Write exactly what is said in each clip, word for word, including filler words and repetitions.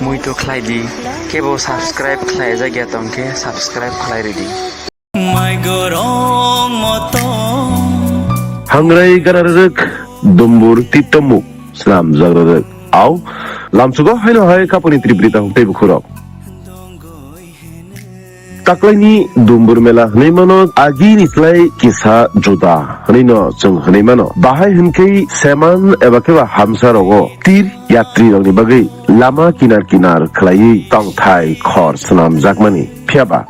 Muitu khlai di, kebo subscribe khlai jakya tong khe subscribe khlai ridi. Mai gorong moto. Hangrai gana rwrwk, dumbur tittomuk, slam jagra rwk. Au, lamsugo haino hai kapuni tripri tahuk tei bukhurok. Taklaini Dumbur Mela hwnwi mano, agini slai kisa juda hwnwino chwng hwnwi mano. Bahai hwnkhe seman eba khe ba hamsa rogo tir yatri rokni bagwi lama kinar kinar khlaiwi tongthai khor swnamjakmani. Phiyaba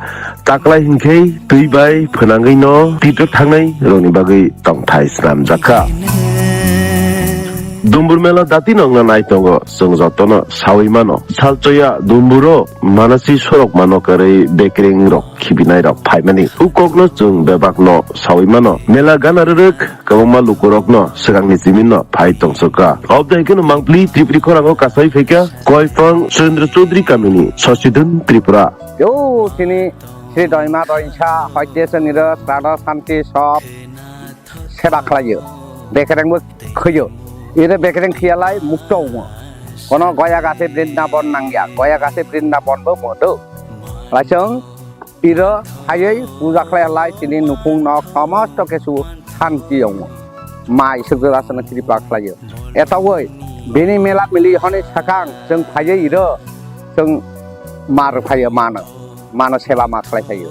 taklai hwnkhe twi bai phwnangwi no tito thangnai rokni bagwi tongthai swnamjakha. Dumbur Mela dati no wngna nai tongo, chwng jotono sawi mano. Salchoya Dumburo Manasi sorok mano kwrwi bekereng rok khibinai rok phaimani. Ukokno chwng bebakno sawi mano. Mela gana rwrwk kwbangma lukurokno swkangni chiminno phai tongsoka. Obda hwnkhe no mangpli Tripuri khorango kasai phaikha Koiphang Surendra Chaudhary kamini Sosidun Tripura. Yo, tini Sri Doima Doinsa, Hoidesa Nira, Srada Santi Sop, seba khlaio, bekerengbo khwio. Ire bekereng khiyalai mukto wngo. Kono goya gase Brindabon nangya, goya gase Brindabon bo modo. Laisong iro hayai puja khlai lai chini nukung nok somosto kesu shanti wngo. Mai sugdura sana kripa khlaio. Etawoi bini mela mili honi sakang chwng phaioi iro chwng mar phaio mano. Mano seba ma khlai phaio.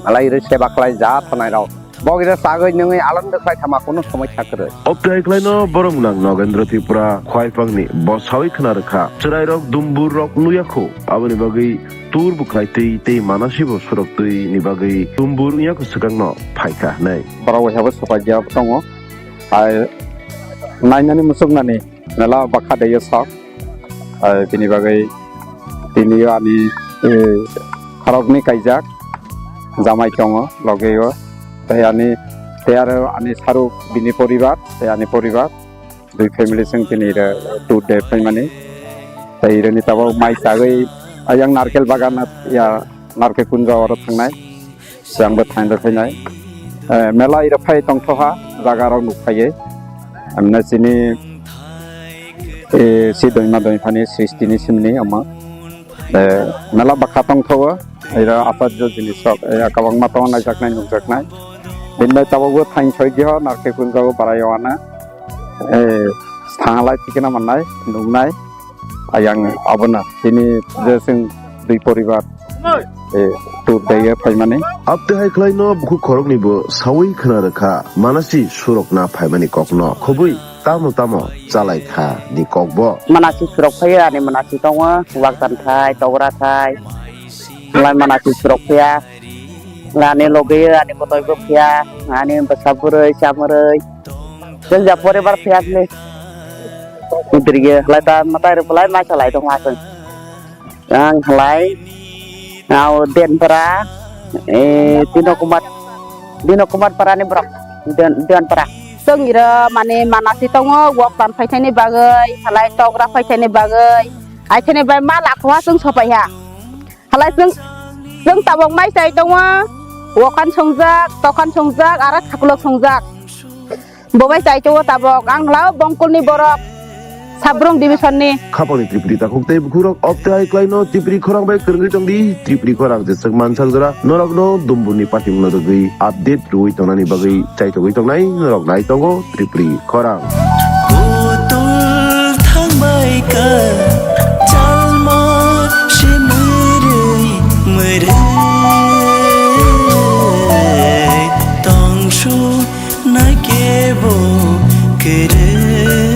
Alai iro seba khlai ja thanai rok. Bogida sagwi nungwi alon de khlai thama kunu somoi sakrwi. Obtai khlaino borok nang Nogendra Tripura khwai pangni bo sawi khna rwkha. Chwrairok dumbur rok nuya kho. Aboni bagwi tur bwkhlai twi tei manasibo surok twi ni bagwi dumbur wngya kho swkangno phaikha hwnwi. Borok waiha bo swpaiya tongo. Hai nainani muchungnani. Mela bakha de yo sok. Ai, bini bagwi tini yo ani, eh, khoroknwi kaijak jamai tongo loge o. Tei ani, tei aro ani saruk bini poribar, tei ani poribar. Dui family song tini re tour de phaimani. Tei reni tabok mai chagwi ayang narkel bagan ya narkel kunja oro thangnai. Siangbo thangjak phainai. Eh, mela iro phai tongthoha, jaga rok nuk phaiye. Amna chini, eh, si doima doiphani sristini simni ama. Eh, mela bakha tongthogo, iro asarjo jinis rok, eh, kwbangma tongo naijaknai, nukjaknai. Bini bai tabokbo thain soi diho, narke kunjago barai wana. Eh, thanglai tikina mannai, nuknai. Ayang abono tini je chwng dui poribar, eh, tour daiya phaimani. Abte hai khlaino bukhuk khoroknwibo sawi khna rwkha, manasi surokna phaimani kokno khobwi tamo tamo chalai kha ni kokbo. Manasi surok phaiyo, ani manasi tongo, waktan thai, togra thai, lai manasi surok phaiya, ani logeyo, ani kotoibo phaiya, ani bwsa bwrwi, chamwrwi. Chwng ja poribar phiya le. Idriye lai ta matai ro lai ma salai dong aswng. Ang halai. Au den para. Eh, Dino Kumar. Dino Kumar para ni borok. Den, den para. Chwng iro mane manasi tongo wok tan phaithani bagwi, halai togra phaithani bagwi. Aithani bai ma lakho ha chwng sopai ha. Halai chwng, chwng tabok mai chai tongo, wokhan songjak, tokhan songjak, aro thakulok songjak. Bo bai chai tongo tabok, ang hlao Bongkulni borok, Sabrung division ni. Khapangni Tripuri takhuk tei bukhurok obtai klaino Tripuri khorang bai kwrwngwi tongdi, Tripuri khorang jeswk mansak jora norokno Dumburni patimungno rwgwi update rwui tongnani bagwi chaitogwi tongnai norok nai tongo Tripuri khorang. Kutul thangbai ka chalma se mwrwi mwrwi tongsu na kebo kwrwi.